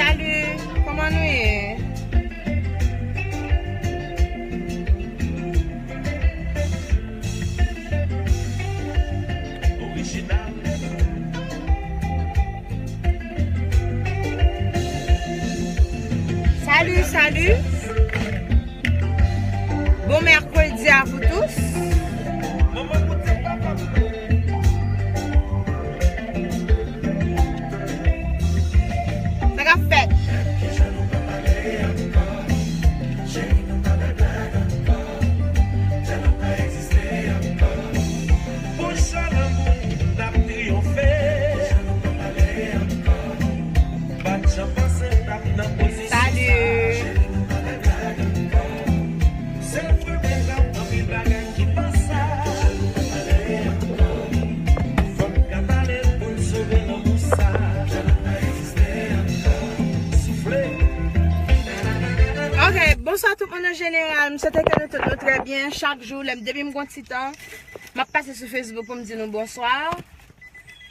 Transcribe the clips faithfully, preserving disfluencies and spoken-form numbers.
Salut, kòman nou ye? Salut, salut. Bon mercredi à vous tous. Sa k ap fèt? Salut. Ok, bonswa tout moun an jeneral. M swete ke nou tout nou trè byen. Chak jou, lè m depi m gon ti tan, m ap pase sou Facebook pou m di nou bonswa.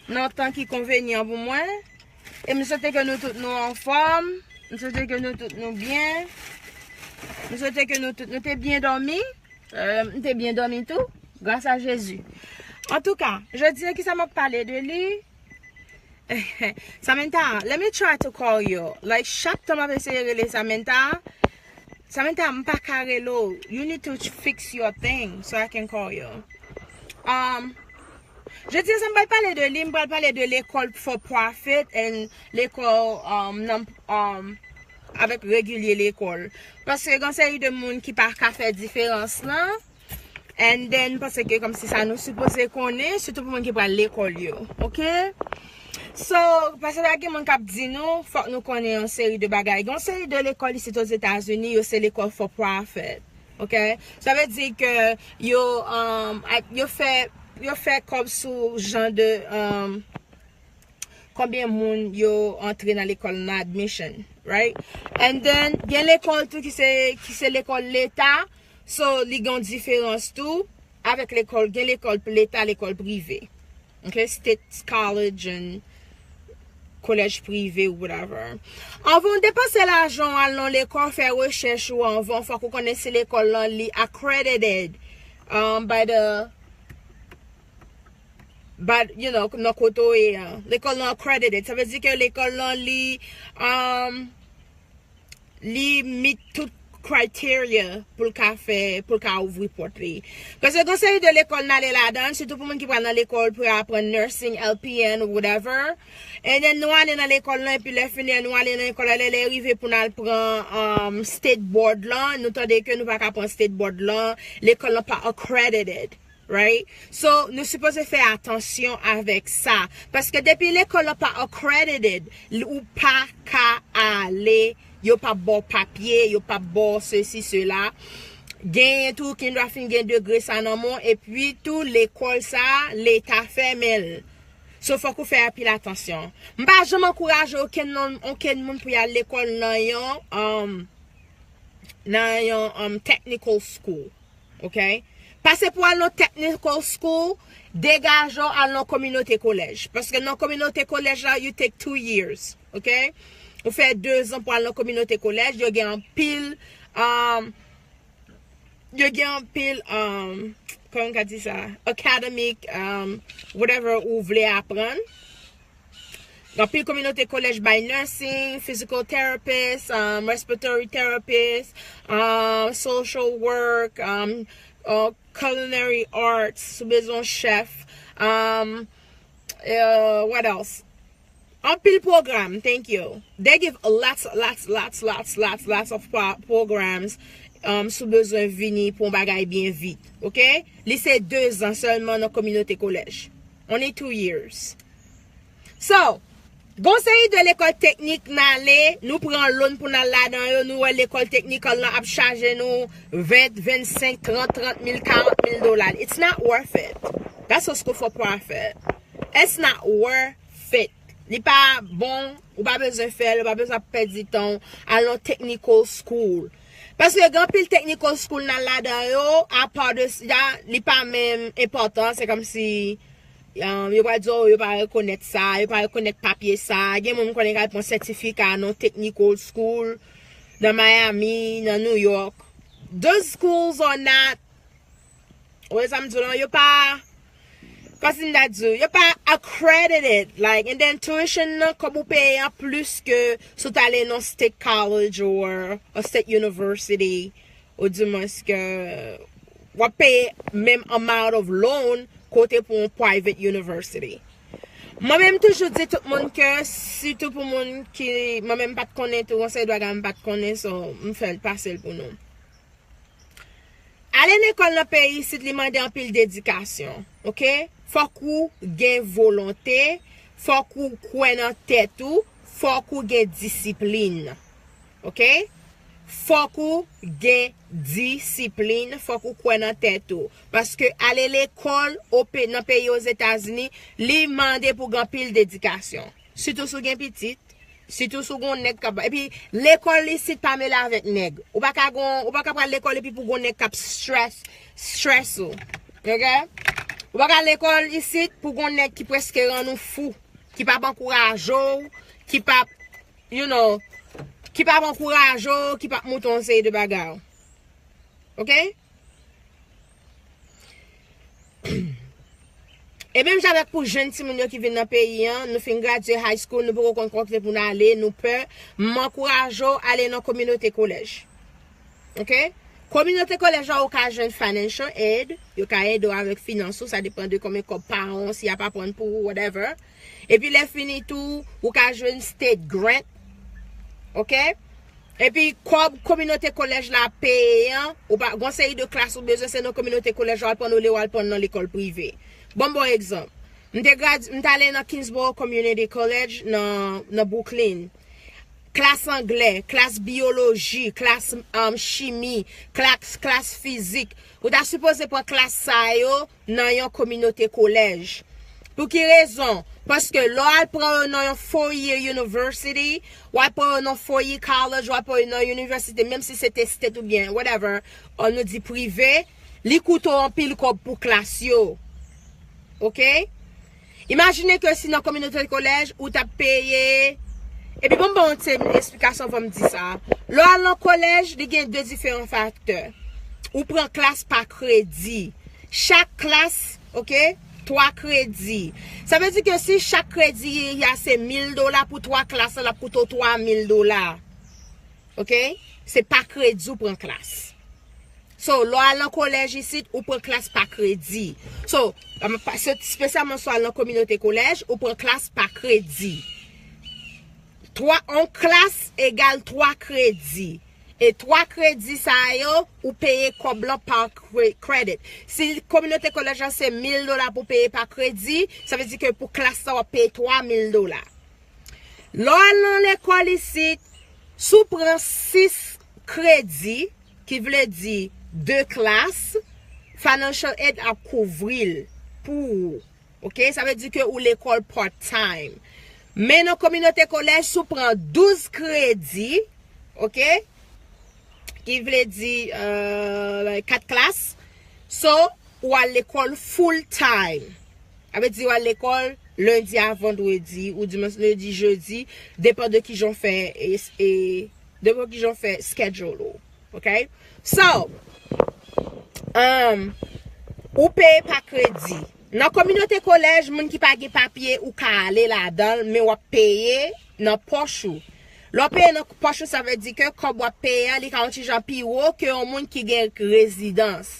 Nan tan ki konvenyan pou mwen. E m swete ke nou tout nou anfòm. M swete ke nou tout nou byen. M swete ke nou tout nou te byen dòmi. Euh, m te byen dòmi tou. Gras a Jezi. Antouka, jodi a, kisa m ap pale de li? Samantha, let me try to call you. Like, chak tan m ap eseye rele Samantha, Samantha, m pa ka rele w. You need to fix your thing so I can call you. Um, jodi a, sa m pral pale de li, m pral pale de lekòl for profit and lekòl, um, nan, um, avèk regilye lekòl. Paske gen seri de moun ki pa ka fè diferans lan. And then, m panse ke kòmsi sa nou sipoze konnen, sitou pou moun ki pral lekòl yo. Ok? So, paske pa gen moun k ap di nou, fòk nou konnen yon seri de bagay. Gen yon seri de lekòl isit Ozetazini, yo se lekòl for profit. Ok? Sa vle di ke yo, um, a- yo fè, yo fè kòb sou jan de, um, konbyen moun yo antre nan lekòl nan, admission, right? And then, gen lekòl tou ki se, ki se lekòl leta, so li gen yon diferans tou avèk lekòl, gen lekòl leta, lekòl prive. Ok, state college and kolèj prive, whatever. Anvan w depanse lajan w al nan lekòl, fè rechèch ou anvan, fòk ou konnen si lekòl lan li accredited, um, by the, by, you know, nan kote w ye an. Lekòl lan accredited, sa vle di ke lekòl lan li, um, li meet tout criteria pou l ka fè, pou l ka ouvri pòt li. Paske gen seri de lekòl n ale ladan, sitou pou moun ki pral nan lekòl pou y aprann nursing, L P N, whatever. And then nou ale nan lekòl lan, epi lè fini an, nou ale nan lekòl lan, lè, lè rive pou n al pran, um, state board lan, nou tande ke nou pa ka pran state board lan, lekòl lan pa accredited. Right? So, nou sipoze fè atansyon avèk sa. Paske depi lekòl lan pa accredited, l- ou pa ka ale, yo p ap ba w papye, yo p ap ba w sesi, sela. Genyen tou, ou gen dwa fin gen degre sa nan men w, epi tou, lekòl sa, leta fèmen l. So, fòk ou fè anpil atansyon. M pa janm ankouraje okenn non, okenn moun pou y al lekòl nan yon, um, nan yon, um, technical school. Ok? Pase pou al nan technical school, degaje w al nan kominote kolèj. Paske nan kominote kolèj la, you take two years. Ok? Ou fè de zan pou al nan kominote kolèj. Yo gen anpil, um, yo gen anpil, um, kòman ka di sa? Academic, um, whatever ou vle aprann. Anpil kominote kolèj bay nursing, physical therapist, um, respiratory therapist, um, social work, um, uh, culinary arts, si w bezwen chèf, um, uh, what else? Anpil pwogram, thank you. They give lots, lots, lots, lots, lots, lots of pro- programs, um, si w bezwen vini pou yon bagay byen vit, ok? Li se de zan sèlman nan kominote kolèj. Only two years. So, gon seri de lekòl teknik n ale, nou pran loan pou n al ladan yo, nou wè lekòl teknikal lan ap chaje nou ven, vennsenk, trant, trant mil, karant mil dola. It's not worth it. That's a school for profit. It's not worth it. Li pa bon, ou pa bezwen fè l, ou pa bezwen ap pèdi tan w al nan technical school. Paske gen anpil technical school n al ladan yo, apa de sa, li pa menm enpòtan, se kòmsi um, yo pral di, "Oh, yo pa rekonèt sa, yo pa rekonèt papye sa." Gen moun m konnen k al pran sètifika nan technical school, nan Miami, nan New York. Those schools are not, wè sa m di w lan, yo pa, kòm si m ta di w, yo pa accredited. Like, and then tuition nan, kòb ou peye an plis ke si w t ale nan state college or a state university, ou di mwens ke w ap peye menm amount of loan kote pou yon private university. Mwen menm toujou di tout moun ke, sitou pou moun ki, mwen menm m pa t konnen tou, yon seri de bagay m pa t konnen, so m fè l pase l pou nou. Ale lekòl nan peyi isit, li mande anpil dedikasyon, oke? Fòk ou gen volonte, fòk ou kwè nan tèt ou, fòk ou gen disiplin, oke? Fòk ou gen disiplin, fòk ou kwè nan tèt ou. Paske ale lekòl o pe-, nan peyi Ozetazini, li mande pou gen anpil dedikasyon. Sitou si w gen pitit, sitou si w gon nèg k ap, epi lekòl isit pa mele avèk nèg. Ou pa ka gon, ou pa ka pral lekòl epi pou gon nèg k ap stress, stress ou. Oke? Ou pa ka lekòl isit pou gon nèg ki prèske rann ou fou, ki p ap ankouraje w, ki p ap, you know, ki p ap ankouraje w, ki p ap montre w yon seri de bagay. Oke? E menm jan avèk pou jèn timoun yo ki vin nan peyi an, nou fin gradye high school, nou poko konn kote pou n ale, nou pè, m ankouraje w ale nan kominote kolèj. Oke? Kominote kolèj la, ou ka jwenn financial aid, yo ka ede w avèk finans ou, sa depann de konbyen kòb paran w, si y ap aprann pou ou, whatever. Epi lè fini tou, ou ka jwenn state grant, oke? Epi kòb kominote kolèj la peye an, ou pa, gon seri de klas ou bezwen, se nan kominote kolèj la w al pran, olye w al pran nan lekòl prive. Bon, bon egzanp. M te grad-, m t ale nan Kingsborough Community College nan, nan Brooklyn. Klas anglè, klas biyoloji, klas, um, chimi, klas, klas fizik. Ou ta sipoze pran klas sa yo nan yon kominote kolèj. Pou ki rezon? Paske lè w al pran yo nan yon four year university, w al pran yo nan four year college, w al pran yo nan inivèsite, menm si se te state oubyen whatever, an nou di prive, li koute w anpil kòb pou klas yo. Oke? Imajine ke si nan kominote kolèj, ou t ap peye. Epi bon, m ba w yon ti esplikasyon anvan m di sa. Lè w al nan kolèj, li gen de diferan faktè. Ou pran klas pa kredi. Chak klas, oke, twa kredi. Sa vle di ke si chak kredi a se mil dola pou twa klas la, l ap koute w twa mil dola. Oke? Se pa kredi ou pran klas. So, lè w al nan kolèj isit, ou pran klas pa kredi. So, pa, pa, se, espesyalman si w al nan kominote kolèj, ou pran klas pa kredi. Twa, yon klas egal twa kredi. E twa kredi sa yo, ou peye kòb lan pa cre-, credit. Si kominote kolèj la se mil dola pou peye pa kredi, sa vle di ke pou klas sa w ap peye twa mil dola. Lè w al nan lekòl isit, si w pran sis kredi, ki vle di de klas, financial aid ap kouvri l pou ou. Oke? Sa vle di ke ou lekòl part time. Men nan kominote kolèj, si w pran douz kredi, oke? Ki vle di, euh, kat klas. So, ou al lekòl full time. Sa vle di ou al lekòl lendi a vandredi, ou dimanch, lendi, jedi, depann de kijan w fè, e, e, depann kijan w fè schedule ou. Oke? So, um, ou peye pa kredi. Nan kominote kolèj, moun ki pa gen papye, ou ka ale ladan l, men w ap peye nan pòch ou. Lè w peye nan pòch ou, sa vle di ke kòb w ap peye a, li ka yon ti jan pi wo ke yon moun ki gen rezidans.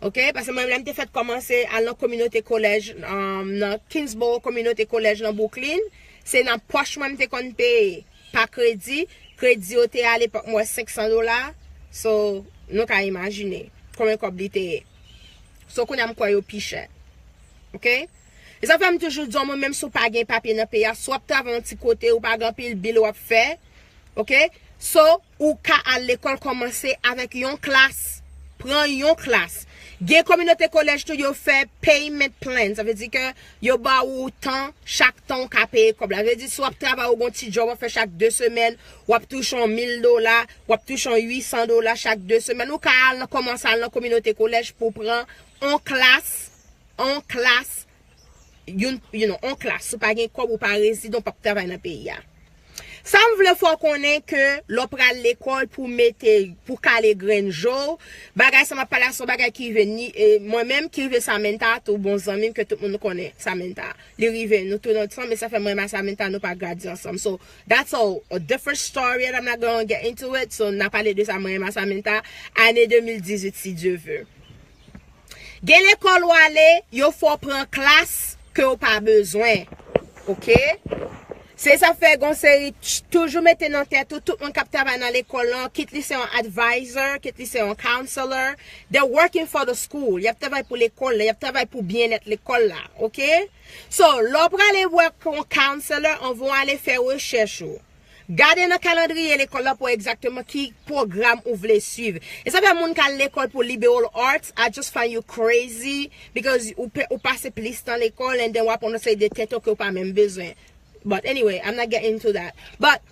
Oke? Paske mwen, lè m te fèk kòmanse al nan kominote kolèj, um, nan Kingsborough Community College nan Brooklyn, se nan pòch mwen m te konn peye. Pa kredi, kredi yo te a lepòk mwen senk san dola. So, nou ka imajine konbyen kòb li te ye. So, kounye a m kwè yo pi chè. Oke? E sa fè m toujou di w, mwen menm si w pa gen papye nan peyi a, si w ap travay yon ti kote, ou pa gen anpil bil w ap fè, oke? So, ou ka al lekòl kòmanse avèk yon klas. Pran yon klas. Gen kominote kolèj tou, yo fè payment plan. Sa vle di ke yo ba ou tan, chak tan ou ka peye kòb la. Sa vle di, si w ap travay, ou gon ti djòb w ap fè chak de semèn, w ap touche yon mil dola, w ap touche yon uit san dola chak de semèn. Ou ka al nan, kòmanse al nan kominote kolèj pou pran yon klas, yon klas youn, you know, on klas. Si w pa gen kòb, ou pa rezidan, w p ap travay nan peyi a. Sa m vle fè w konnen ke lè w pral lekòl pou mete, pou kale grenn je w, bagay sa m ap pale a se yon bagay ki rive ni, e, mwen menm ki rive Samantha tou, bon zanmi m ke tout moun konnen Samantha. Li rive, nou tou ansanm, e sa fè mwen menm a Samantha nou pa gradye ansanm. So, that's all a different story and I'm not gonna get into it. So, n a pale de sa mwen menm a Samantha, ane de mil dizuit, si Dye ve. Gen lekòl w ale, yo fè w pran klas ke w pa bezwen. Oke? Se sa fè gon seri toujou mete nan tèt ou, tout moun k ap travay nan lekòl lan, kit li se yon advisor, kit li se yon counselor, they're working for the school. Y ap travay pou lekòl la, y ap travay pou byennèt lekòl la. Oke? So, lè w prale wè yon counselor, anvan w ale fè rechèch ou. Gade nan kalandriye lekòl la pou wè egzakteman ki pwogram ou vle swiv. E sa fè moun k al lekòl pou liberal arts, I just find you crazy because ou, pe, ou pase plis tan lekòl and then w ap pran yon seri de tèt ke w pa menm bezwen. But anyway, I'm not getting into that. But,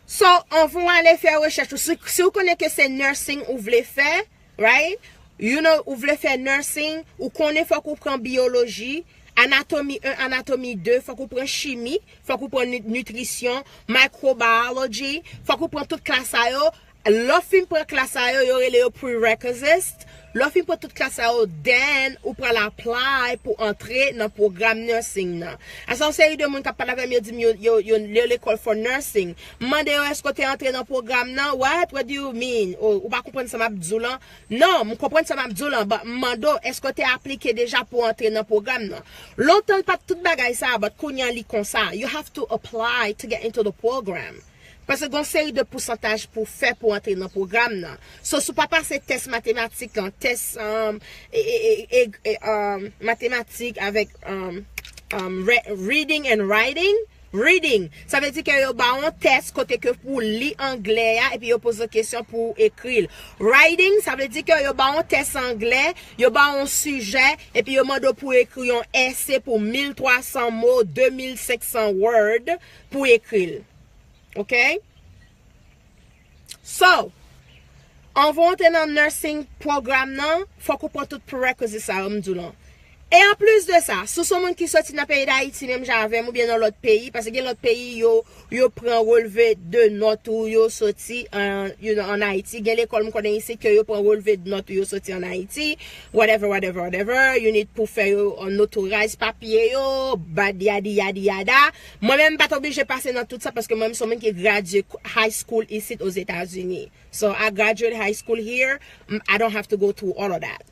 so, anvan w ale fè rechèch ou, si, si w konnen ke se nursing ou vle fè, right? You know, ou vle fè nursing, ou konnen fòk ou pran biyoloji, anatomi en, anatomi de, fòk ou pran chimi, fòk ou pran nit-, nitrisyon, microbiology, fòk ou pran tout klas sa yo. Lè w fin pran klas sa yo, yo rele yo prerequisites. Lè w fin pran tout klas sa yo, then ou pral apply pou antre nan pwogram nursing nan. Asa yon seri de moun k ap pale avè m, yo di m yo, yo, yo, yo lekòl for nursing. M mande yo, èske w te antre nan pwogram nan? What? What do you mean? Oh, ou pa konprann sa m ap di w lan? Non, m konprann sa m ap di w lan, but m mande w, èske w te aplike deja pou antre nan pwogram nan? Lontan, l pa t tout bagay sa, but kounye a li konsa. You have to apply to get into the program. Paske gen yon seri de pousantaj pou fè pou antre nan pwogram nan. So, si w pa pase tès matematik lan, tès, um, e, e, e, e, e, um, matematik avèk, um, um, re-, reading and writing, reading, sa vle di ke yo ba w yon tès kote ke pou w li anglè a, epi yo poze w kesyon pou w ekri l. Writing, sa vle di ke yo ba w yon tès anglè, yo ba w yon sijè, epi yo mande w pou w ekri yon èse pou mil twa san mo, de mil senk san word, pou w ekri l. Oke? So, anvan w antre nan nursing pwogram nan, fòk ou pran tout prerequisites sa yo m di w lan. E anplis de sa, si w se yon moun ki soti nan peyi Dayiti menm jan avè m oubyen nan lòt peyi, paske gen lòt peyi yo, yo pran relve de nòt ou yo soti an, you know, an Ayiti. Gen lekòl m konnen isit ke yo pran relve de nòt ou yo soti an Ayiti, whatever, whatever, whatever. You need pou fè yo, uh, notarize papye yo, bad yadi yadi yada. Mwen menm m pa t oblije pase nan tout sa paske mwen menm se yon moun ki gradye high school isit Ozetazini. So I graduated high school here. M-, I don't have to go through all of that.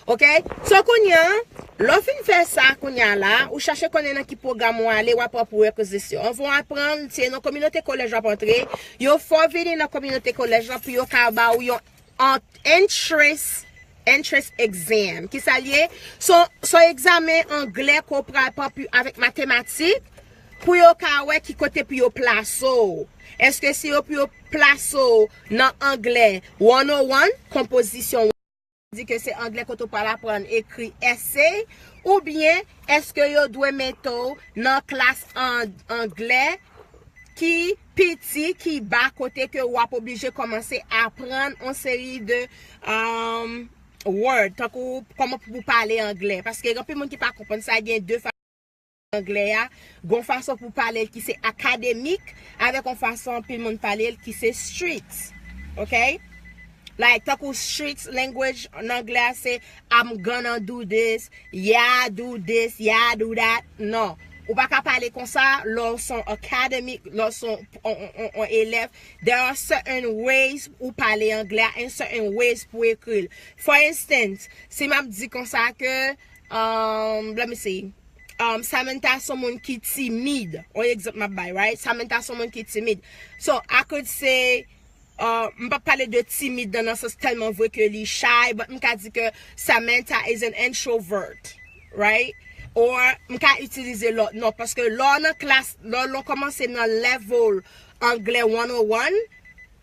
Oke? So kounye a, lè w fin fè sa kounye a la, ou chache konnen nan ki pwogram w ale, w ap pran prerequisites yo. Anvan w aprann, se nan kominote kolèj w ap antre, yo fè w vini nan kominote kolèj lan pou yo ka ba w yon an-, entrance, entrance exam. Kisa l ye? Se yon, se yon egzamen anglè ke w pral pran pou, avèk matematik, pou yo ka wè ki kote pou yo plase w. Èske se yo pou yo plase w nan anglè one oh one, konpozisyon, di ke se anglè kote w pral aprann ekri èse, oubyen èske yo dwe mete w nan klas an anglè ki piti, ki ba, kote ke w ap oblije kòmanse aprann yon seri de, um, word, tankou kòman pou w pale anglè. Paske gen anpil moun ki pa konprann sa, gen de anglè a, gon fason pou pale l ki se akademik, avèk yon fason anpil moun pale l ki se street. Oke? Like, tankou street language nan anglè a se I'm gonna do this, yeah, do this, yeah, do that. Non. Ou pa ka pale konsa lè w se yon academic, lè w se yon, yon, yon, yon elèv. There are certain ways ou pale anglè a and certain ways pou ekri l. For instance, si m ap di konsa ke, um, let me see, um, Samantha se yon moun ki timid. Yon egzanp m ap bay, right? Samantha se yon moun ki timid. So, I could say, uh, m p ap pale de timid nan, nan sans tèlman vre ke li shy, but m ka di ke Samantha is an introvert, right? Or m ka itilize lòt non, paske lè w nan klas, lè w kòmanse nan level anglè one oh one,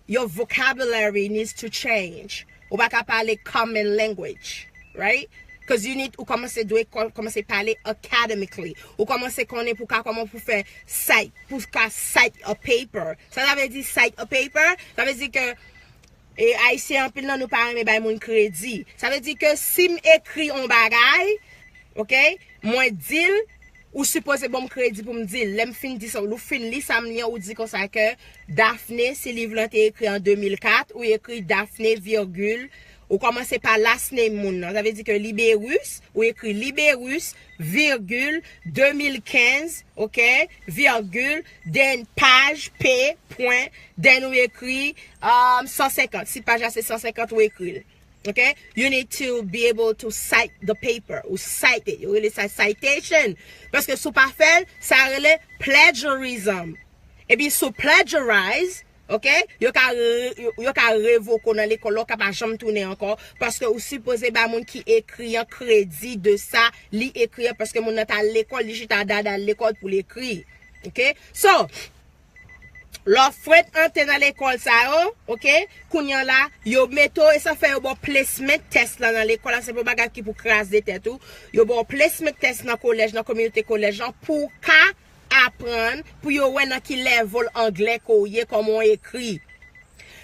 your vocabulary needs to change. Ou pa ka pale common language, right? 'Cause you need, ou kòmanse dwe kò-, kòmanse pale academically. Ou kòmanse konnen pou ka, kòman pou fè cite, pou ka cite a paper. Sa, sa vle di cite a paper, sa vle di ke, e, Ayisyen anpil nan nou pa renmen bay moun kredi. Sa vle di ke si m ekri yon bagay, oke, mwen di l, Ou sipoze ban m kredi pou m di l. Lè m fin di sa, ou fin li sa m li an, ou di konsa ke Daphne, si liv lan te ekri an de mil kat, ou ekri Daphne, virgil, ou kòmanse pa last name moun nan. Sa vle di ke Liberus, ou ekri Liberus, virgil, de mil kenz, ok, virgil, then paj, p, pwen, then ou ekri um, san senkant. Si paj la se san senkant, ou ekri l. Ok? You need to be able to cite the paper. Ou cite it. Yo rele sa citation. Paske si w pa fè l, sa rele plagiarism. Epi si w plagiarize, ok, yo ka, re, yo, yo ka revoke w nan lekòl la, ou ka pa janm tounen ankò, paske ou sipoze ba moun ki ekri an kredi de sa li ekri an, paske moun nan t al lekòl, li chita dada l lekòl pou l ekri. Ok? So, lè w fwet antre nan lekòl sa yo, ok, kounye a la, yo mete w, e sa fè yo ba w placement test la nan lekòl la, se pa yon bagay ki pou kraze tèt ou. Yo ba w placement test nan kolèj, nan kominote kolèj lan, pou w ka aprann, pou yo wè nan ki level anglè ke w ye, kòman w ekri.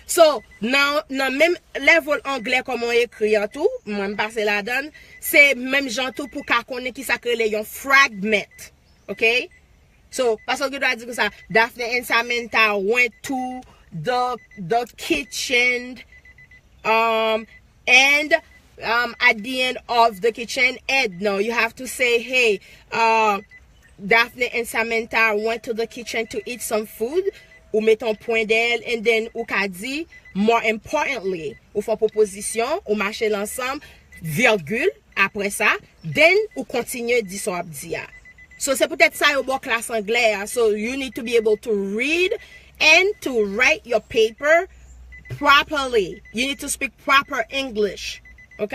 So, nan, nan menm level anglè kòman w ekri an tou, mwen m pase ladan l, se menm jan tou pou w ka konnen kisa k rele yon fragment. Ok? So, paske w gen dwa di konsa, Daphne and Samantha went to the, the kitchen, um, and um, at the end of the kitchen, and no, you have to say, hey, uh, Daphne and Samantha went to the kitchen to eat some food. Ou mete yon pwen dèyè l, and then ou ka di, more importantly, ou fè yon pwopozisyon, ou mache l ansanm, virgil, apre sa, then ou kontinye di sa w ap di a. So, se poutèt sa yo ba w klas anglè a. So, you need to be able to read and to write your paper properly. You need to speak proper English. Ok?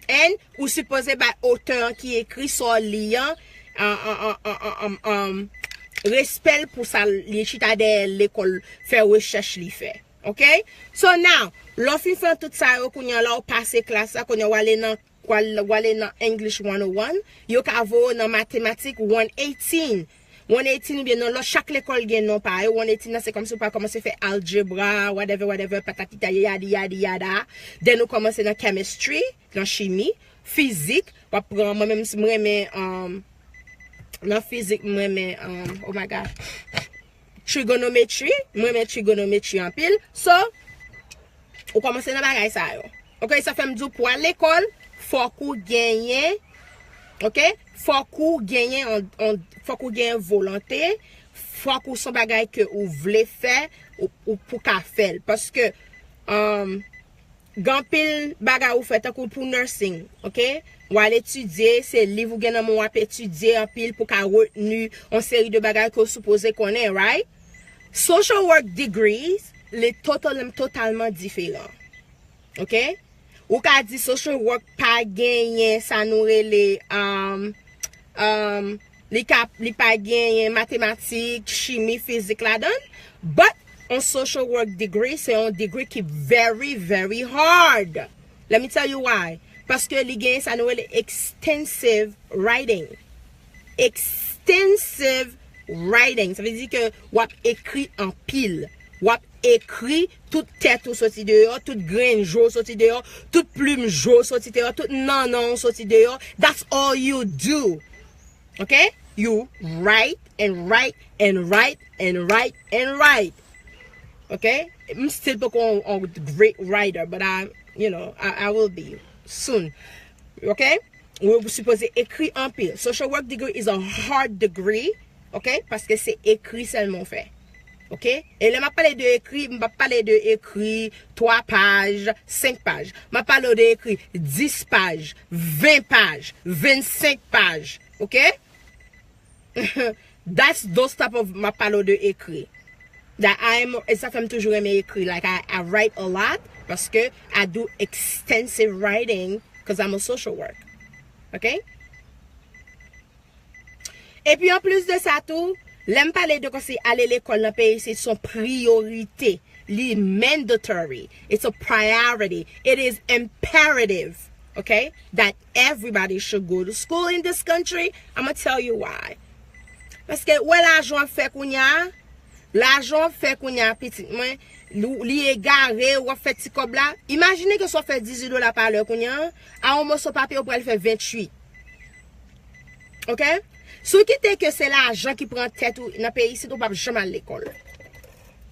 And ou sipoze bay otè an ki ekri sa w li an, an, an, an, an, an, an, an, respè l pou sa li chita dèyè lekòl fè rechèch li fè. Ok? So now, lè w fin fè tout sa yo, kounye a la, w pase klas la, kounye a w ale nan, w al-, w ale nan English one oh one, yo ka voye w nan matematik one eighteen. One eighteen oubyen nan lòt, chak lekòl gen non pa yo. One eighteen nan, se kòmsi w pral kòmanse fè aljebra, whatever, whatever, patati ta yadi, yadi, yada. Then ou kòmanse nan chemistry, nan chimi, fizik, w ap pran, mwen menm, si m renmen, um, nan fizik, m renmen, um, oh my God, trigonometry, m renmen trigonometry anpil. So, ou kòmanse nan bagay sa yo. Ok, sa fè m di w pou al lekòl, fòk ou genyen, ok, fòk ou genyen, on, on, fòk ou genyen volonte, fòk ou se yon bagay ke ou vle fè, ou, ou pou ka fè l. Paske, um, gen anpil bagay ou fè, tankou pou nursing, ok? W al etidye, se liv ou gen nan men w ap etidye anpil pou ka retni yon seri de bagay ke w sipoze konnen, right? Social work degrees, li total-, totalman diferan. Ok? Ou ka di social work pa genyen sa nou rele, um, um, li ka, li pa genyen matematik, chimi, fizik ladan l, but on social work degree, se yon degree ki very, very hard. Let me tell you why. Paske li genyen sa nou rele extensive writing. Extensive writing. Sa vle di ke w ap ekri anpil. W ap ekri, tout tèt ou soti deyò, tout grenn je w soti deyò, tout plim je w soti deyò, tout nannan w soti deyò. That's all you do. Ok? You write and write and write and write and write. Ok? M still poko on, on great writer, but I, you know, I, I will be soon. Ok? Ou sipoze ekri anpil. Social work degree is a hard degree, ok? Paske se ekri sèlman w fè. Ok? E lè m ap pale de ekri, m p ap pale de ekri twa paj, senk paj. M ap pale w de ekri dis paj, ven paj, vennsenk paj. Ok? That's those type of, m ap pale w de ekri. That I'm, e sa fè m toujou renmen ekri. Like, I, I write a lot paske I do extensive writing because I'm a social work. Ok? Epi anplis de sa tou, lè m pale de kòmsi ale lekòl nan peyi isit se yon priyorite, li mandatory, it's a priority, it is imperative, ok, that everybody should go to school in this country. I'ma tell you why. Paske, wè lajan w ap fè kounye a, lajan w ap fè kounye a, pitit mwen, li, li egare, w ap fè ti kòb la. Imajine ke si w ap fè dizuit dola pa lè kounye a, a yon moso papye ou pral fè venntuit. Ok? Si w kite ke se lajan ki pran tèt ou nan peyi isit, ou p ap janm al lekòl.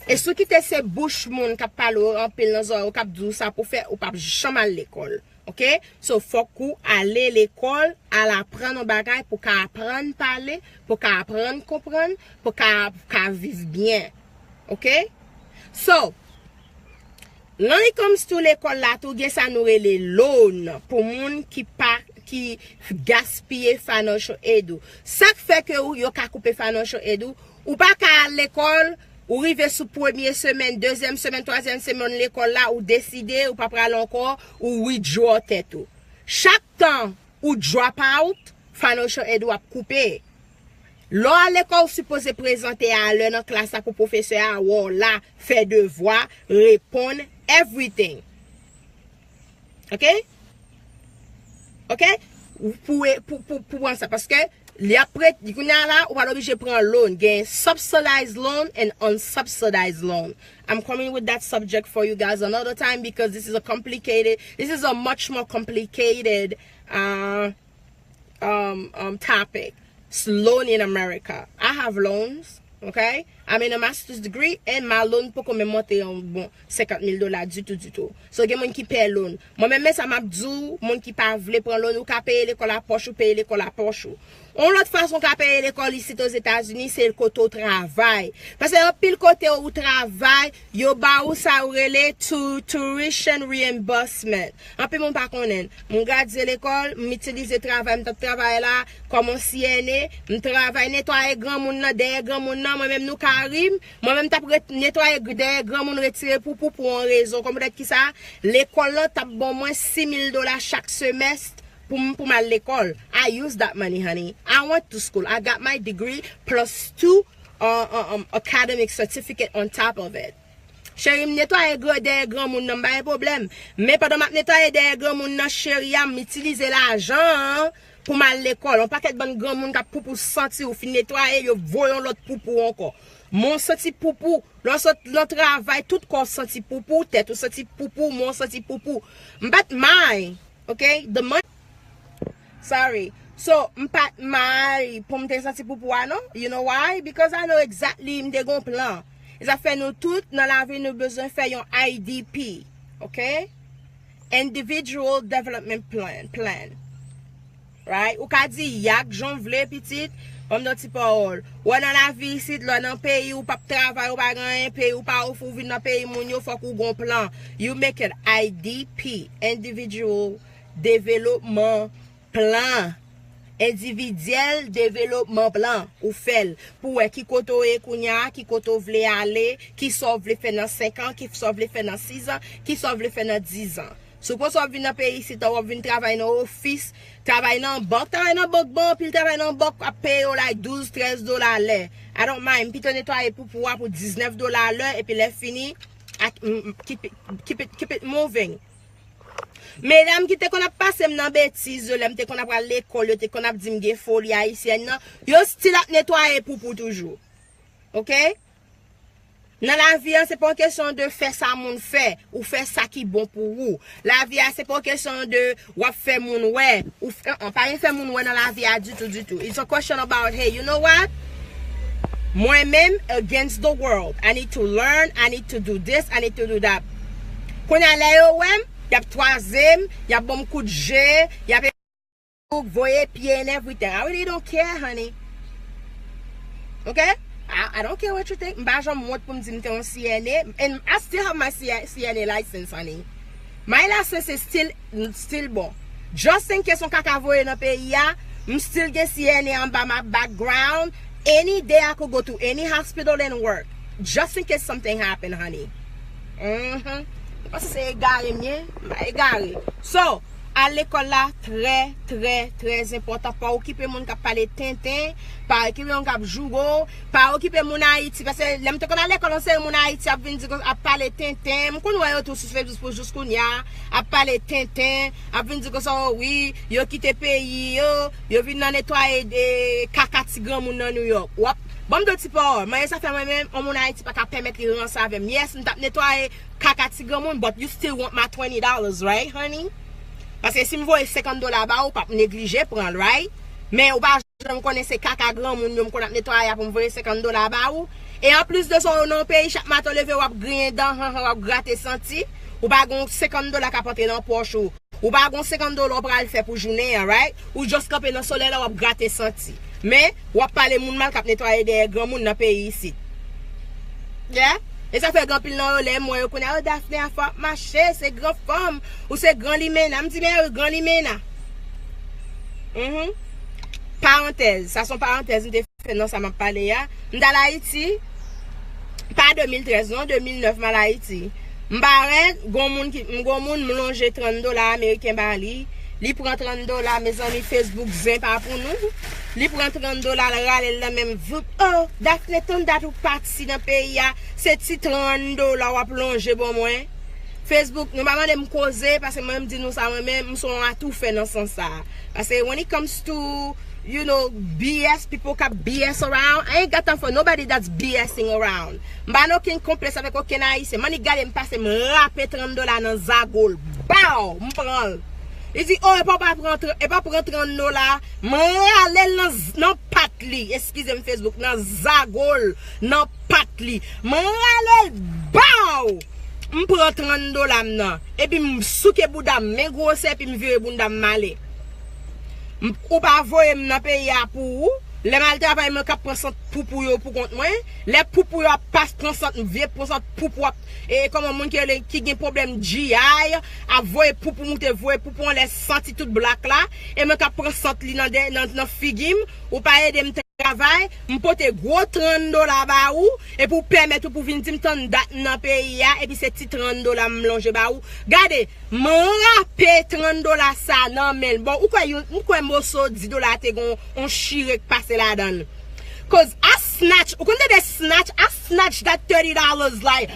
E si w kite se bouch moun k ap pale w anpil nan zòrèy ou, k ap di w sa pou fè, ou p ap janm al lekòl. Oke? So, fòk ou ale lekòl, al aprann yon bagay pou ka aprann pale, pou ka aprann konprann, pou ka, ka viv byen. Oke? So, when it comes to lekòl la tou, gen sa nou rele loan pou moun ki pa, ki gaspiye financial aid ou. Sa k fè ke ou, yo ka koupe financial aid ou, ou pa ka al lekòl, ou rive sou premye semèn, dezyèm semèn, twazyèm semèn lekòl la, ou deside ou pa pral ankò, ou withdraw tèt ou. Chak tan ou drop out, financial aid ou ap koupe. Lè w al lekòl, ou sipoze prezante a lè nan klas la pou pwofesè a wè w la, fè devwa, reponn, everything. Oke? Oke? Pou, pou, pou, pou pran sa. Paske li ap prete, kounye a la, ou pa oblije pran loan. Gen subsidized loan and unsubsidized loan. I'm coming with that subject for you guys another time because this is a complicated, this is a much more complicated uh, um, um, topic. It's loan in America. I have loans, okay? I'm in a master's degree and my loan poko menm monte yon bon senkant mil dola ditou, ditou. So gen moun ki pè loan. Mwen menm, men sa m ap di w, moun ki pa vle pran loan, ou ka peye lekòl a pòch ou, peye lekòl a pòch ou. Yon lòt fason w ka peye lekòl isit Ozetazini, se kote w travay. Paske anpil kote ou travay, yo ba ou sa yo rele tu-, tuition reimbursement. Anpil moun pa konnen. M gradye lekòl, m itilize travay m t ap travay la kòm yon C N A, m travay netwaye granmoun nan, dèyè granmoun nan, mwen menm nou ka ri m, mwen menm t ap ret-, netwaye gr-, dèyè granmoun retire poupou pou yon rezon. Konn poutèt kisa? Lekòl lan t ap ban mwen sis mil dola chak semès pou m, pou m al lekòl. I use that money, honey. I went to school. I got my degree plus two uh, uh, um, academic certificate on top of it. Cheri, m netwaye gran-, dèyè granmoun nan, m pa gen pwoblèm. Men pandan m ap netwaye dèyè granmoun nan, cheri a, m itilize lajan an pou m al lekòl. Yon pakèt bann granmoun k ap poupou santi, ou fin netwaye, yo voye yon lòt poupou ankò. Men w santi poupou, lè w sot nan travay, tout kò w santi poupou, tèt ou santi poupou, men w santi poupou. M pa t may, oke? The money Sorry. So, m pa t may pou m te santi poupou a, non. You know why? Because I know exactly m te gon plan. E sa fè nou tout nan lavi nou bezwen fè yon I D P. Oke? Individual Development Plan. Plan. Right? Ou ka di yak jan w vle, pitit. Ban m yon ti pawòl. Ou wè nan lavi isit, lè w nan peyi, ou p ap travay, ou pa gen anyen, peyi ou pa ofri, ou vin nan peyi moun yo, fòk ou gon plan. You make an I D P, Individual Development Plan. Endividyèl Developman Plan. Ou fè l pou wè ki kote w ye kounye a, ki kote w vle ale, ki sa w vle fè nan senk an, ki sa w vle fè nan sis an, ki sa w vle fè nan diz an. Si w konsa w ap vin nan peyi isit, w ap vin travay nan ofis, travay nan bank, travay nan bank, bon, anpil travay nan bank ap peye w like douz, trèz dola lè. I don't mind, m pito netwaye poupou a pou diznèf dola lè, epi lè fini, ak, m, m, keep it, keep it, keep it moving. Medam ki te konn ap pase m nan betiz yo, lè m te konn ap al lekòl, yo te konn ap di m gen foli ayisyèn nan, yo still ap netwaye poupou toujou. Oke? Nan lavi a, se pa yon kesyon de fè sa moun fè, ou fè sa ki bon pou ou. Lavi a, se pa yon kesyon de w ap fè moun wè, ou fè, an, pa gen fè moun wè nan lavi a ditou, ditou. It's a question about, hey, you know what? Mwen menm, against the world. I need to learn, I need to do this, I need to do that. Kounye a, lè yo wè m, y ap twaze m, y ap ban m kout je, y ap voye pye and everything. I really don't care, honey. Ok? I, I don't care what you think. M pa janm wont pou m di m te yon C N A. And I still have my C-, C N A license, honey. My license is still, still bon. Just in case yon kaka voye nan peyi a, m still gen C N A anba my background. Any day I could go to any hospital and work. Just in case something happen, honey. Mhm. Ou panse se egare m ye? M pa egare. So, al lekòl la, trè, trè, trè enpòtan. Pa okipe moun k ap pale tenten, pa okipe moun k ap joure w, pa okipe moun Ayiti. Paske lè m te konn al lekòl, yon seri moun Ayiti ap vin di, ap pale tenten. M konn wè yo tou sou Facebook pou jis kounye a, ap pale tenten, ap vin di konsa, o wi, yo kite peyi yo, yo vin nan netwaye de kaka ti granmoun nan New York. W ap, ban m di w ti pawòl, manyen sa fè mwen menm, yon moun Ayiti pa ka pèmèt li ranse avè m. Yes, m t ap netwaye kaka ti granmoun, but you still want my twenty dollars, right, honey? Paske si m voye senkant dola ba ou, w p ap neglije pran l, right? Men ou pa jan m konnen se kaka granmoun yo m konn ap netwaye a pou m voye senkant dola ba ou. E anplis de sa, ou nan yon peyi, chak maten w leve, w ap griyen dan, han, han, w ap grate santi. Ou pa gen yon senkant dola k ap antre nan pòch ou. Ou pa gen yon senkant dola w pral fè pou jounen an, right? Ou just kanpe nan solèy la, w ap grate santi. Men, w ap pale moun mal k ap netwaye dèyè granmoun nan peyi isit. Yeah? E sa fè gen anpil nan yo, lè m wè yo kounye a, "Oh, Daphné, a fò ap mache, se gran fanm, ou se gran limena." M di, "Men, wi, gran limena." Mhm. Parantèz, sa se yon parantèz m te fè nan sa m ap pale a. M t al Ayiti, pa de mil trèz non, de mil nèf m al Ayiti. M parèt, gon moun ki, m gon moun, m lonje trant dola ameriken ba li. Li pran trant dola, mezanmi, Facebook zen pa pou nou. Li pran trant dola, l rale l nan men m, voup. "Oh, Daphné, tann dat ou pati nan peyi a, se ti trant dola w ap lonje ban mwen." Facebook, nou pa mande m koze, paske mwen, m di nou sa, mwen menm, m se yon atoufè nan sans sa. Paske when it comes to, you know, B S, people k ap B S around, I ain't got time for nobody that's BSing around. M pa nan okenn konplèks avèk okenn Ayisyen. Mannik, gade m pase, m rape trant dola nan zagol. Baw! M pran l. Li di, "Oh, e pa, pa pran, tr- e pa pran trant dola." M rale l nan, z- nan pat li. Eskize m, Facebook, nan zagol, nan pat li. M rale l, baw! M pran trant dola m nan. Epi m souke bouda m, men gwosè, epi m vire bounda m, m ale. M- Ou pa voye m nan peyi a pou ou. Lè m al travay, mwen k ap pran sant poupou yo pou kont mwen. Lè poupou yo ap pas pran sant, vye pran sant poupou ap, e kòman moun ki rele, ki gen pwoblèm G I, ap voye poupou moute, voye poupou anlè, santi tout blak la. E mwen k ap pran sant li nan, dè- nan, nan figi m. Ou pa ede m travay, m pote gwo trant dola ba ou, epi w pèmèt ou pou vin di m tann dat m nan peyi a, epi se ti trant dola m lonje ba ou. Gade, m rape trant dola sa nan men l. Bon, ou kwè yon, ou kwè moso dis dola te gon yon chire k pase ladan l? 'Cause I snatch, ou konn tande snatch, I snatch that thirty dollars like,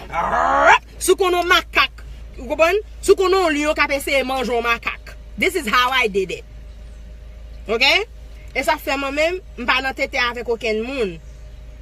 si w konn yon makak, ou konprann? Si w konn yon lyon k ap eseye manje yon makak. This is how I did it. Ok? E sa fè mwen menm, m pa nan tenten avèk okenn moun.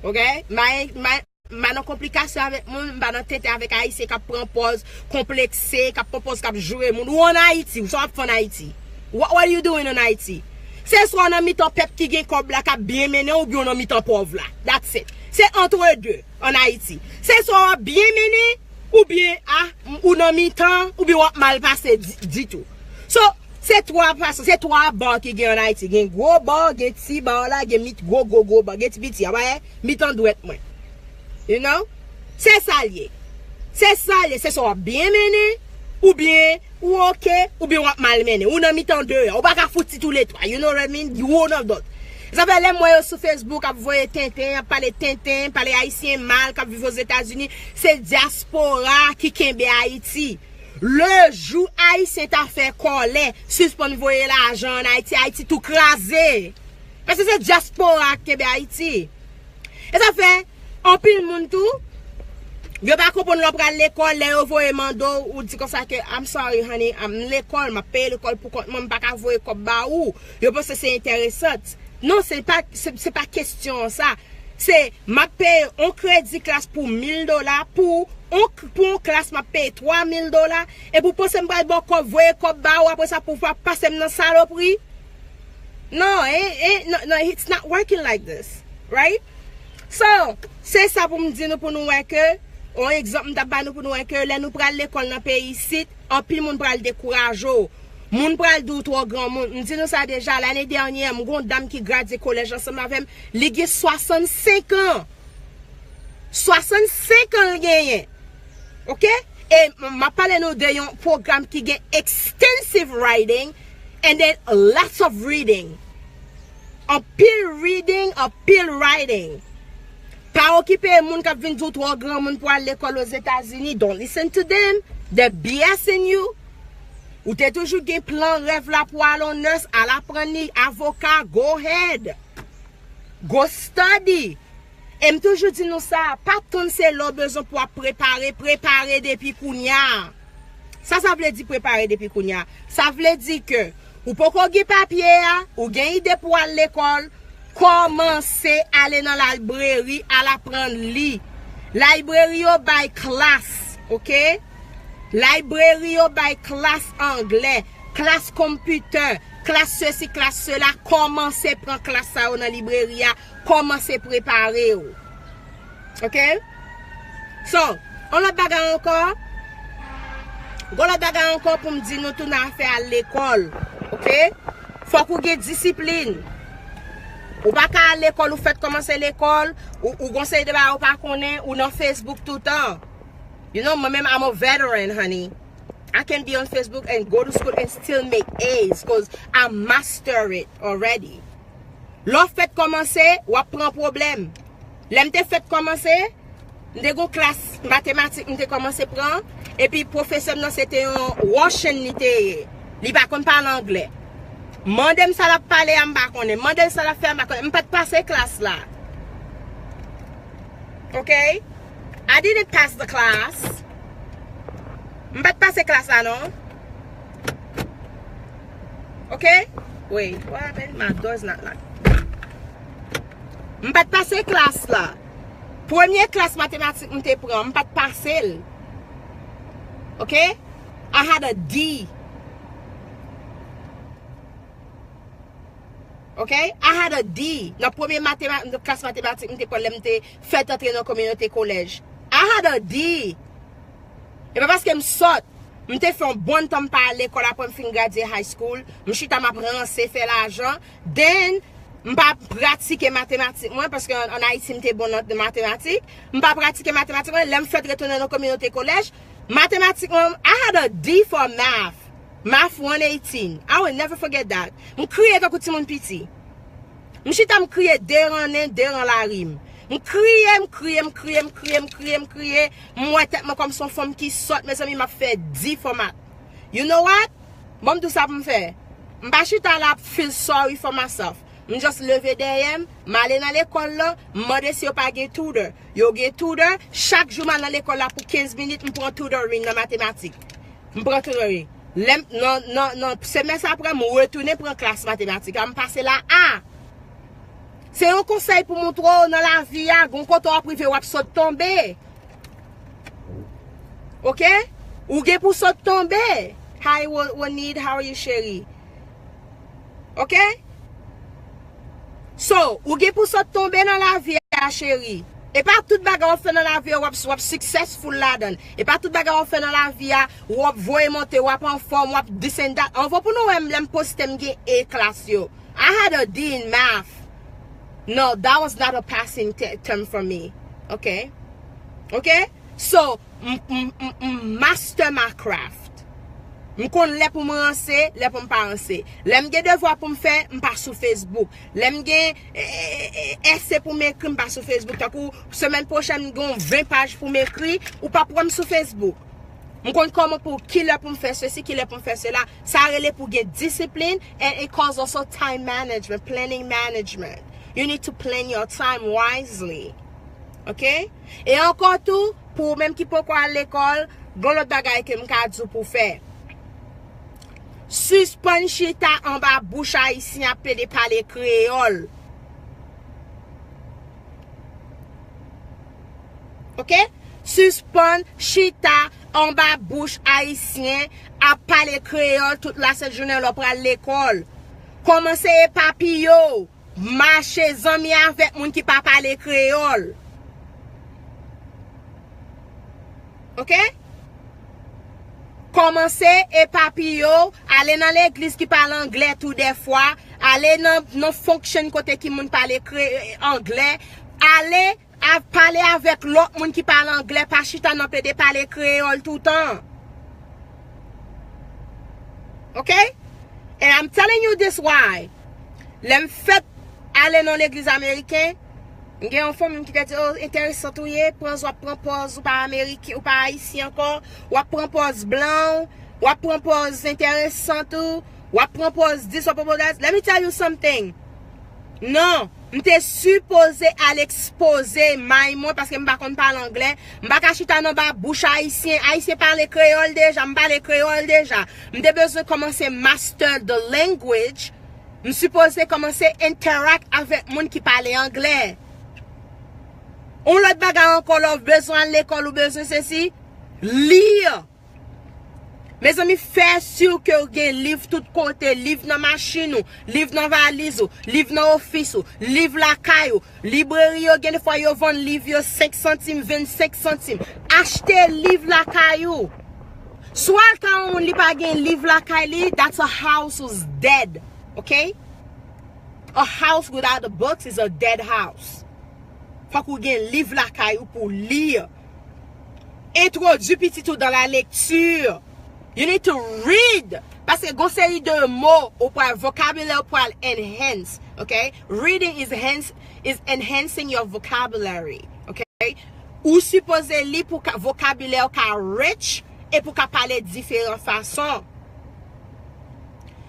Ok? M pa, m pa, m pa nan konplikasyon avèk moun, m pa nan tenten avèk Ayisyen k ap pran pòz konplekse, k ap pran pòz k ap joure moun. Ou an Ayiti, ou sa w ap fè an Ayiti? What, what are you doing in Ayiti? Se swa w nan mitan pèp ki gen kòb la k ap byen mennen, oubyen w nan mitan pòv la. That's it. Se entre deux an Ayiti. Se swa w ap byen mennen, oubyen, ah, ou nan mitan, oubyen w ap mal pase di, ditou. So, se twa fason, se twa bò ki gen an Ayiti. Gen gwo bò, gen ti bò la, gen mit, gwo, gwo, gwo bò, gen ti piti. A wè, mitan dwèt mwen. You know? Se sa l ye. Se sa l ye. Se swa w ap byen mennen, oubyen ou oke, oubyen w ap mal mennen. Ou nan mitan de a. Ou pa ka fouti tou le twa. You know what I mean? You one of those. Sa fè lè m wè yo sou Facebook ap voye tenten, ap pale tenten, pale Ayisyen mal, k ap viv Ozetazini, se dyaspora ki kenbe Ayiti. Le jou Ayisyen ta fè kòlè, sispann voye lajan ann Ayiti, Ayiti tou kraze. Paske se dyaspora k kenbe Ayiti. E sa fè, anpil moun tou, yo pa konprann lè w pral lekòl, lè yo voye mande w, ou di konsa ke, "I'm sorry, honey, m lekòl, m ap peye lekòl pou kont mwen, m pa ka voye kòb ba ou." Yo panse se enteresan. Non, se pa, se, se pa kesyon sa. Se, m ap peye yon kredi klas pou mil dola, pou yon, pou yon klas, m ap peye twa mil dola, epi w panse m pral ba w kòb, voye kòb ba ou, apre sa pou w pa pase m nan salopri? Non, eh, eh, non, non, it's not working like this, right? So, se sa pou m di nou, pou nou wè ke, yon egzanp m t ap ba nou pou nou wè ke lè nou pral lekòl nan peyi isit, anpil moun pral dekouraje w. Moun pral di w twò granmoun. M di nou sa deja, lane dènyè, m gon dam ki gradye kolèj ansanm avè m, li gen swasannsenk an. Swasannsenk an l genyen. Ok? E m ap pale nou de yon pwogram ki gen extensive writing and then lots of reading. Anpil reading, anpil writing. Pa okipe moun k ap vin di w twò granmoun pou al lekòl Ozetazini. Don't listen to them. They're BSing you. Ou te toujou gen plan, rèv la pou al yon nurse, al aprann li avoka, go ahead. Go study. E m toujou di nou sa, pa tann se lè w bezwen pou w ap prepare, prepare depi kounye a. Sa sa vle di prepare depi kounye a? Sa vle di ke ou poko gen papye a, ou gen ide pou w al lekòl, kòmanse ale nan library, al aprann li. Library yo bay klas, ok? Library yo bay klas anglè, klas konpitè, klas sesi, klas sela, kòmanse pran klas sa yo nan libreri a, kòmanse prepare w. Ok? So, yon lòt bagay ankò, yon lòt bagay ankò pou m di nou tou nan afè al lekòl. Ok? Fòk ou gen disiplin. Ou pa ka al lekòl, ou fèk kòmanse lekòl, ou, ou gon seri de bagay ou pa konnen, ou nan Facebook toutan. You know, mwen menm, I'm a veteran, honey. I can be on Facebook and go to school and still make A's cause I master it already. Lè w fèk kòmanse, w ap pran pwoblèm. Lè m te fèk kòmanse, m te gon klas matematik m te kòmanse pran, epi pwofesè m nan se te yon Russian li te ye. Li pa konn pale anglè. Mande m sa l ap pale a, m pa konnen. Mande l sa l ap fè a, m pa konnen. M pa t pase klas la. Ok? I didn't pass the class. M pa t pase klas la, non. Ok? Wait, what happened? My door's not locked. M pa t pase klas la. Premye klas matematik m te pran, m pa t pase l. Ok? I had a D. Ok? I had a D. Nan premye matema-, nan klas matematik, m te pran lè m te fèt antre nan kominote kolèj. I had a D. E pa paske m sòt. M te fè yon bon tan m pa al lekòl apre m fin gradye high school. M chita m ap ranse, fè lajan. Then, m pa pratike matematik mwen, paske an, an Ayiti m te bon nan matematik. M pa pratike matematik mwen. Lè m fèt retounen nan kominote kolèj, matematik mwen, I had a D for math. Math one eighteen. I will never forget that. M kriye tankou timoun piti. M chita m kriye de ran nen, de ran lari m. M kriye, m kriye, m kriye, m kriye, m kriye, m kriye, m kriye. M wè tèt mwen kòm se yon fanm ki sòt, mezanmi, m ap fè D for math. You know what? Ban m di w sa pou m fè. M pa chita la ap feel sorry for myself. M just leve dèyè m, m ale nan lekòl lan, m mande si yo pa gen tutor. Yo gen tutor, chak jou m al nan lekòl la pou kenz minit, m pran tutoring nan matematik. M pran tutoring. Lè m, nan, nan, nan semès apre, m retounen pran klas matematik. A, m pase la A. Se yon konsèy pou montre w nan lavi a, gon kote w ap rive, w ap sot tonbe. Ok? Ou gen pou sot tonbe. Hi, Wo-, Wonid, how are you, cheri? Ok? So, ou gen pou sot tonbe nan lavi a, cheri. E pa tout bagay w ap fè nan lavi a, w ap, w ap successful ladan l. E pa tout bagay w ap fè nan lavi a, w ap voye monte, w ap anfòm, w ap this and that. Anvan pou nou wè m, lè m poste m gen A klas yo. I had a D in math. No, that was not a passing te-, term for me. Ok? Ok? So, m, m, m, m master my craft. M konn lè pou m ranse, lè pou m pa ranse. Lè m gen devwa pou m fè, m pa sou Facebook. Lè m gen, e, e, e, e, èse pou m ekri, m pa sou Facebook. Tankou, semèn pwochèn, m gen yon ven paj pou m ekri, ou p ap wè m sou Facebook. M konn kòman pou, kilè pou m fè sesi, kilè pou m fè sela. Sa rele pou gen disiplin, and it calls also time management, planning management. You need to plan your time wisely. Ok? E ankò tou, pou ou menm ki poko al lekòl, gon lòt bagay ke m ka di w pou fè. Sispann chita anba bouch ayisyen ap plede pale kreyòl. Ok? Sispann chita anba bouch ayisyen ap pale kreyòl tout lasent jounen lè w pral lekòl. Kòmanse epapiye w. Mache zanmi avèk moun ki pa pale kreyòl. Ok? Kòmanse epapiye w, ale nan legliz ki pale anglè tou dèfwa, ale nan, nan function kote ki moun pale kre-, anglè, ale a pale avèk lòt moun ki pale anglè, pa chita nan plede pale kreyòl toutan. Ok? And I'm telling you this why. Lè m fèk ale nan legliz ameriken, m gen yon fanmi m ki te di, "Oh, enteresant ou ye, pran, w ap pran pòz, ou pa ameriken, ou pa ayisyen ankò, w ap pran pòz blan w, w ap pran pòz enteresant ou, w ap pran pòz dis, w ap pran pòz dat." Let me tell you something. Non, m te sipoze al ekspoze may mwen paske m pa konn pale anglè. M pa ka chita nan ba bouch ayisyen. Ayisyen pale kreyòl deja, m pale kreyòl deja. M te bezwen kòmanse master the language. M sipoze kòmanse interact avèk moun ki pale anglè. Yon lòt bagay ankò, lè w bezwen al lekòl, ou bezwen sesi, li. Mezanmi, fè si ke w gen liv tout kote, liv nan machin ou, liv nan valiz ou, liv nan ofis ou, liv lakay ou. Libreri yo, gen de fwa yo vann liv yo senk santim, vennsenk santim. Achte liv lakay ou. Si w al kay yon moun, li pa gen liv lakay li, that's a house who's dead, ok? A house without the books is a dead house. Fòk ou gen liv lakay ou pou li. Entwodui pitit ou dans la lecture. You need to read. Paske gon seri de mo ou pral, vokabilè ou pral enhance, ok? Reading is enhance, is enhancing your vocabulary, ok? Ou sipoze li pou ka, vokabilè ou ka rich e pou ka pale diferan fason.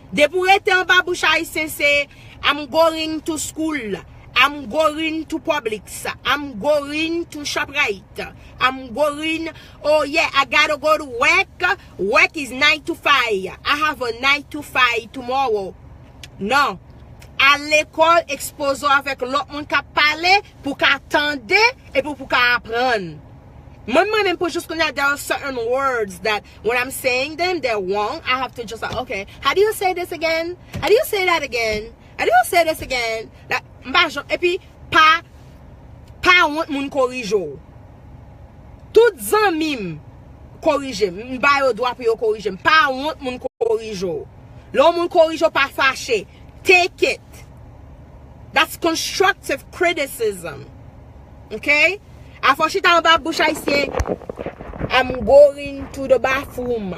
Depi w rete anba bouch ayisyen, se I'm going to school, I'm going to Publix, I'm going to Shoprite, I'm going, oh yeah, I gotta go to work, work is nine to five, I have a nine to five tomorrow. Non. Al lekòl, ekspoze w avèk lòt moun k ap pale, pou w ka tande, epi pou w ka aprann. Mwen, mwen menm, pou jis kounye a, there are certain words that when I'm saying them, they're wrong. I have to just like, okay, how do you say this again? How do you say that again? How do you say this again? Like, m pa jan, epi, pa, pa wont moun korije w. Tout zanmi m korije m. M ba yo dwa pou yo korije m. Pa wont moun korije w. Lè yon moun korije w, pa fache. Take it. That's constructive criticism. Ok? Afò chita anba bouch ayisyen, I'm going to the bathroom.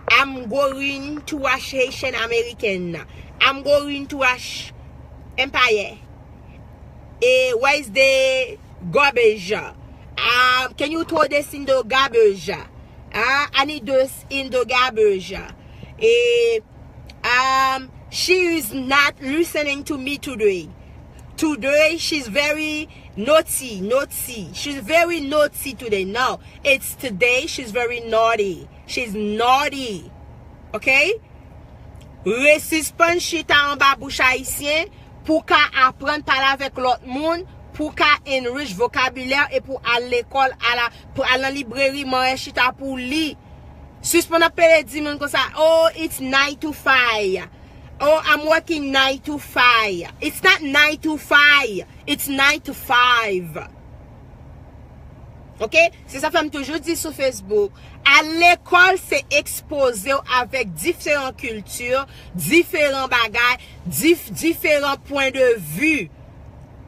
I'm going to wash Haitian American. I'm going to wash Empire. Eh, where is the garbage? Um, can you throw this in the garbage? Ah, I need this in the garbage. Eh, um, she is not listening to me today. Today, she's very naughty, naughty. She's very naughty today. No, it's today she's very naughty. She's naughty. Ok? Resispann chita anba bouch ayisyen pou w ka aprann pale avèk lòt moun, pou w ka enrich vokabilè e pou al lekòl, ala, pou al nan libreri, manyen chita pou w li. Sispann ap pede di moun konsa, oh, it's nine to five. Oh, I'm working nine to five. It's not nine to five. It's nine to five. Ok? Se sa fè m toujou di sou Facebook, al lekòl se ekspoze w avèk diferan kilti, diferan bagay, dif-, diferan pwen de vi.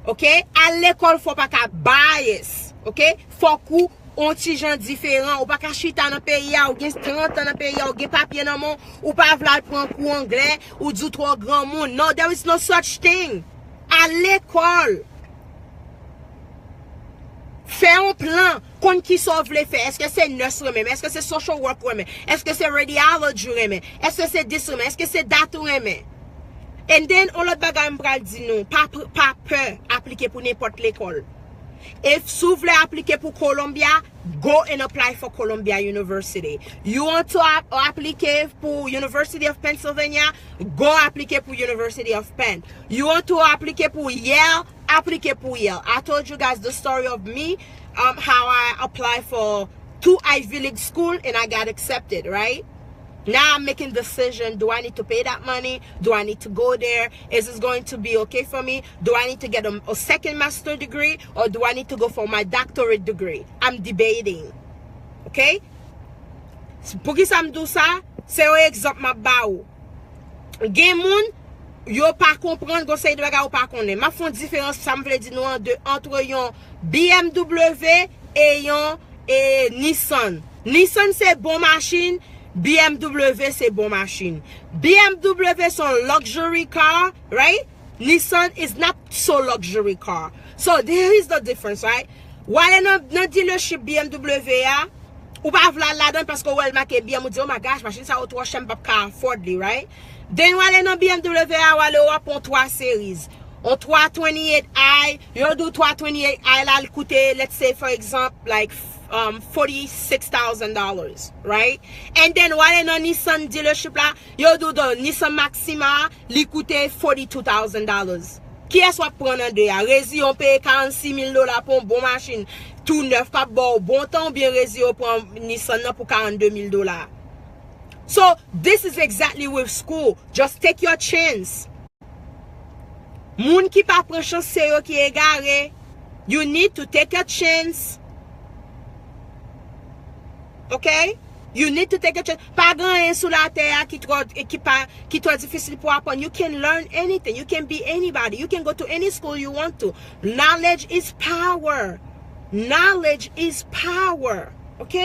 Ok? Al lekòl fò w pa ka bias. Ok? Fòk ou on ti jan diferan. Ou pa ka chita nan peyi a, ou gen trant an nan peyi a, ou gen papye nan men w, ou pa vle al pran kou anglè, ou di w twò granmoun. No, there is no such thing. Al lekòl. Fè yon plan, konn kisa w vle fè. Èske se nurse renmen? Èske se social work renmen? Èske se radiology renmen? Èske se this renmen? Èske se that renmen? And then, yon lòt bagay m pral di nou, pa, pa pè aplike pou nenpòt lekòl. If si w vle aplike pou Columbia, go and apply for Columbia University. You want to ap-, aplike pou University of Pennsylvania, go aplike pou University of Penn. You want to aplike pou Yale, aplike pou Yale. I told you guys the story of me, um, how I applied for two Ivy League school and I got accepted, right? Now I'm making decision. Do I need to pay that money? Do I need to go there? Is this going to be okay for me? Do I need to get a, a second master degree or do I need to go for my doctorate degree? I'm debating. Ok? Poukisa m di w sa? Se yon egzanp m ap ba ou. Gen moun, yo pa konprann, gon seri de bagay ou pa konnen. M ap fè yon diferans, sa m vle di nou an, de, entre yon B M W e yon, e, Nissan. Nissan se bon machin, B M W se bon machin. B M W se yon luxury car, right? Nissan is not so luxury car. So there is the difference, right? W ale nan, nan dealership B M W a, ou pa vle al ladan paske w wè l make B M, ou di, "Oh my gosh, machin sa yo twò chè, m p ap ka afford li, right?" Then w ale nan B M W a, w ale w ap pran twa series. On twa twenty-eight i, yo di w twa twenty-eight i la, li koute, let's say, for example, like, um, forty-six thousand dollars, right? And then w ale nan Nissan dealership la, yo di w the Nissan Maxima, li koute forty-two thousand dollars. Kiyès w ap pran nan de a? Rezi yon peye karannsis mil dola pou yon bon machin tou nèf k ap ba w bon tan, oubyen rezi yo pran Nissan nan pou karannde mil dola? So, this is exactly with school. Just take your chance. Moun ki pa pran chans se yo ki egare. You need to take a chance. Ok? You need to take a chance. Pa gen anyen sou latè a ki twò, ki pa, ki twò difisil pou aprann. You can learn anything. You can be anybody. You can go to any school you want to. Knowledge is power. Knowledge is power. Ok?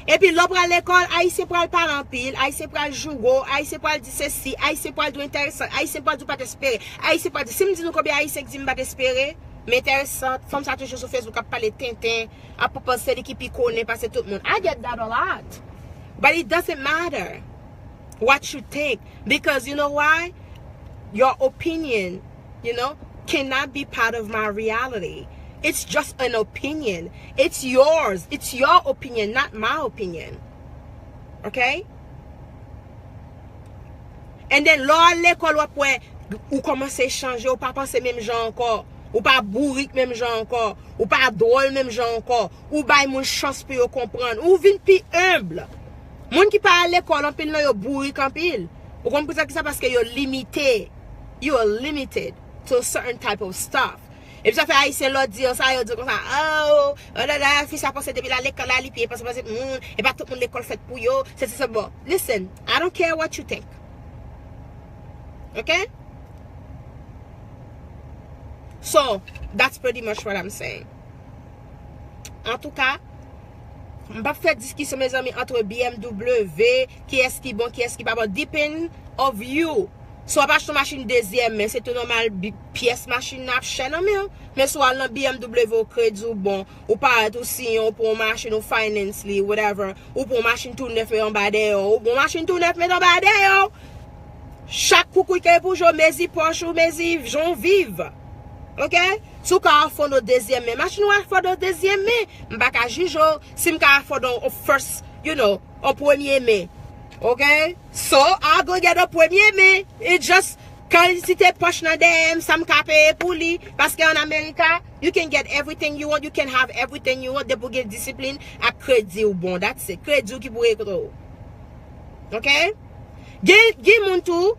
Epi lè w pral lekòl, Ayisyen pral pale anpil, Ayisyen pral joure w, Ayisyen pral di sesi, Ayisyen pral di w enteresan, Ayisyen pral di w pa t espere, Ayisyen pral di, si m di nou konbyen Ayisyen k di m pa t espere, m enteresan, fanm sa toujou sou Facebook ap pale tenten, ap panse se li ki pi konnen pase tout moun. I get that a lot. But it doesn't matter what you think, because you know why? Your opinion, you know, cannot be part of my reality. It's just an opinion. It's yours. It's your opinion, not my opinion. Ok? And then, lè w al lekòl, w ap wè, ou kòmanse chanje, ou pa panse menm jan ankò. Ou pa bourik menm jan ankò. Ou pa dwòl menm jan ankò. Ou bay moun chans pou yo konprann. Ou vin pi enb. Moun ki pa al lekòl anpil nan yo bourik anpil. Ou konn poukisa ki sa? Paske yo limite. You are limited to a certain type of stuff. Epi sa fè Ayisyen lè w di yo sa, yo di konsa, oh, oh la la, fi sa panse depi l al lekòl la, li pi panse panse moun, e pa tout moun lekòl fèt pou yo, se se se bon. Listen, I don't care what you think. Ok? So, that's pretty much what I'm saying. Antouka, m p ap fè diskisyon, mezanmi, antre B M W, kiyès ki bon, kiyès ki pa bon. Depend of you. Si w ap achte yon machin dezyèm men, se tou nòmal, bi-, pyès machin nan ap chè nan men w. Men si w al nan B M W, ou kredi w bon, ou parèt, ou siyen, ou pran yon machin, ou finance li, whatever, ou pran yon machin tou nèf, men anba dèyè w, ou pran yon machin tou nèf, men anba dèyè w. Chak koukouy ke pou jwe, mezi pòch ou, mezi jan w viv. Ok? Si w ka afford yon dezyèm men, machin ou afford yon dezyèm men, m pa ka jije w. Si m ka afford yon first, you know, yon premye men. Ok? So, I go get a premye men. It just, kantite pòch nan dèyè m, sa m ka peye pou li. Paske an America, you can get everything you want, you can have everything you want, depi w gen disiplin ak kredi w bon. That's it. Kredi w ki pou regle w. Ok? Gen, gen moun tou,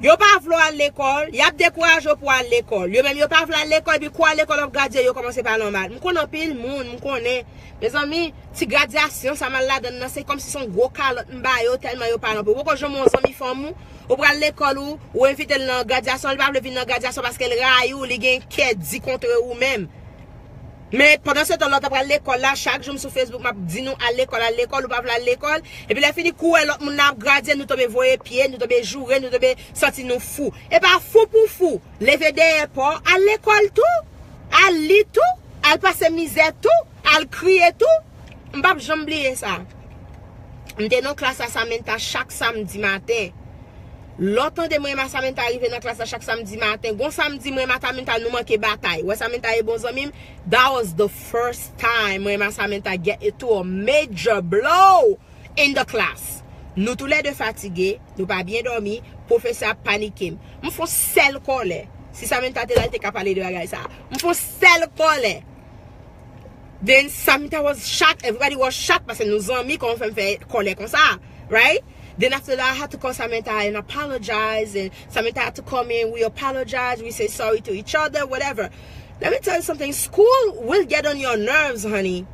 yo pa vle w al lekòl, y ap dekouraje w pou w al lekòl. Yo menm, yo pa vle al lekòl, epi kou al lekòl, w ap gradye, yo kòmanse pale w mal. M konn anpil moun, m konnen. Mezanmi, ti gradyasyon sa m al ladann nan, se kòmsi se yon gwo kalòt m ba yo, tèlman yo pale anpil. Ou poko janm wè yon zanmi fanm ou, ou pral lekòl ou, ou envite l nan gradyasyon, li pa vle vin nan gradyasyon paske l rayi w, li gen kè di kontre ou menm. Men pandan se tan, lè w ta pral lekòl la, chak jou m sou Facebook, m ap di nou, al lekòl, al lekòl, ou pa vle al lekòl. Epi lè fini, kou wè lòt moun nan ap gradye, nou tonbe voye pye, nou tonbe joure, nou tonbe santi nou fou. E pa fou pou fou. Leve dèyè pa w, al lekòl tou, al li tou, al pase mizè tou, al kriye tou. M p ap janm bliye sa. M te nan klas a Samantha chak samdi maten. Lè w tande mwen e Samantha rive nan klas la chak samdi maten, gon samdi mwen e Samantha nou manke batay. Wè Samantha e bon zanmi m. That was the first time mwen e Samantha get into a major blow in the class. Nou toulède fatige, nou pa byen dòmi, pwofesè ap panike m. M fon sèl kòlè. Si Samantha te la, li te ka pale de bagay sa. M fon sèl kòlè. Then Samantha was shocked. Everybody was shocked paske nou zanmi, kòman w fè m fè kòlè konsa, right? Then after that, I had to call Samantha and apologize, and Samantha had to call me and we apologize, we say sorry to each other, whatever. Let me tell you something, school will get on your nerves, honey.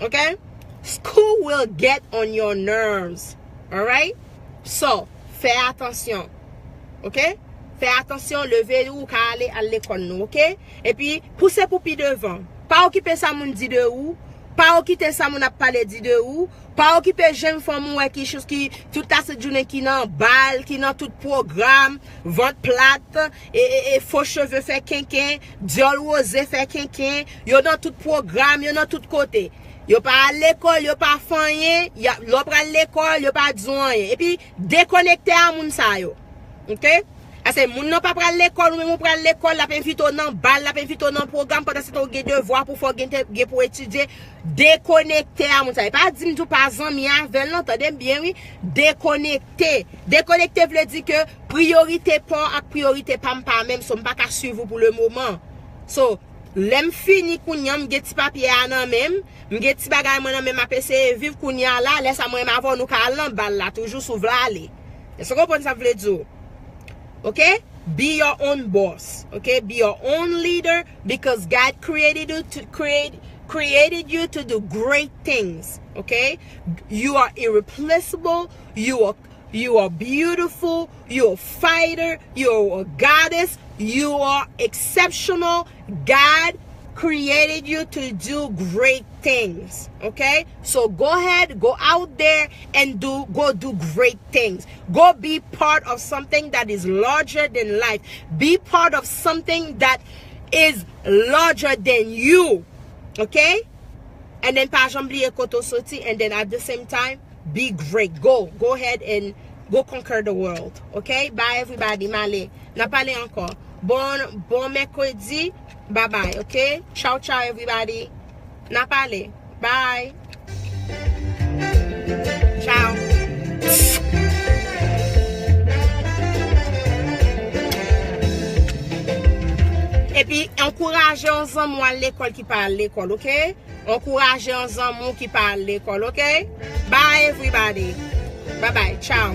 Ok? School will get on your nerves. Alright? So, fè atansyon. Ok? Fè atansyon, leve ou ka ale al lekòl nou, ok? Epi, pouse pou pi devan. Pa okipe sa moun di de ou. Pa okipe sa moun ap pale di de ou. Pa okipe jenn fanm ou wè ki chous ki tout lasent jounen ki nan bal, ki nan tout pwogram, vant plat, e, e, e fo cheve fè kenken, dyòl woze fè kenken, yo nan tout pwogram, yo nan tout kote. Yo pa al lekòl, yo pa fè anyen, y a, lè w pral lekòl, yo pa di w anyen. Epi, dekonekte a moun sa yo. Ok? Paske moun nan pa pral lekòl, ou menm ou pral lekòl, l ap envite w nan bal, l ap envite w nan pwogram, pandan se tan ou gen devwa pou fè, w gen te, gen pou etidye. Dekonekte a moun sa yo. Pa di m di w pa zanmi avè l, non, tande m byen, wi. Dekonekte. Dekonekte vle di ke priyorite pa w ak priyorite pa m pa menm, so m pa ka swiv ou pou le moman. So, Lè m fini kounye a, m gen ti papye a nan men m, m gen ti bagay mwen nan men m, m ap eseye viv kounye a la, lè sa mwen menm avè w nou ka al nan bal la toujou si w vle ale. Èske w konprann sa m vle di w? Ok? Be your own boss. Ok? Be your own leader because God created you to create created you to do great things. Ok? You are irreplaceable. You are you are beautiful. You're a fighter. You're a goddess. You are exceptional. God created you to do great things. Okay? So go ahead, go out there and do go do great things. Go be part of something that is larger than life. Be part of something that is larger than you. Okay? And then pa janm bliye kote w soti, and then at the same time, be great. Go. Go ahead and go conquer the world. Okay? Bye everybody. M ale. N a pale ankò. Bon, bon mèkredi. Bye bye. Okay? Ciao ciao everybody. N a pale. Bye. Ciao. Epi ankouraje yon zanmi w al lekòl ki pa al lekòl, ok? Ankouraje yon zanmi w ki pa al lekòl, ok? Bye everybody. Bye bye. Ciao.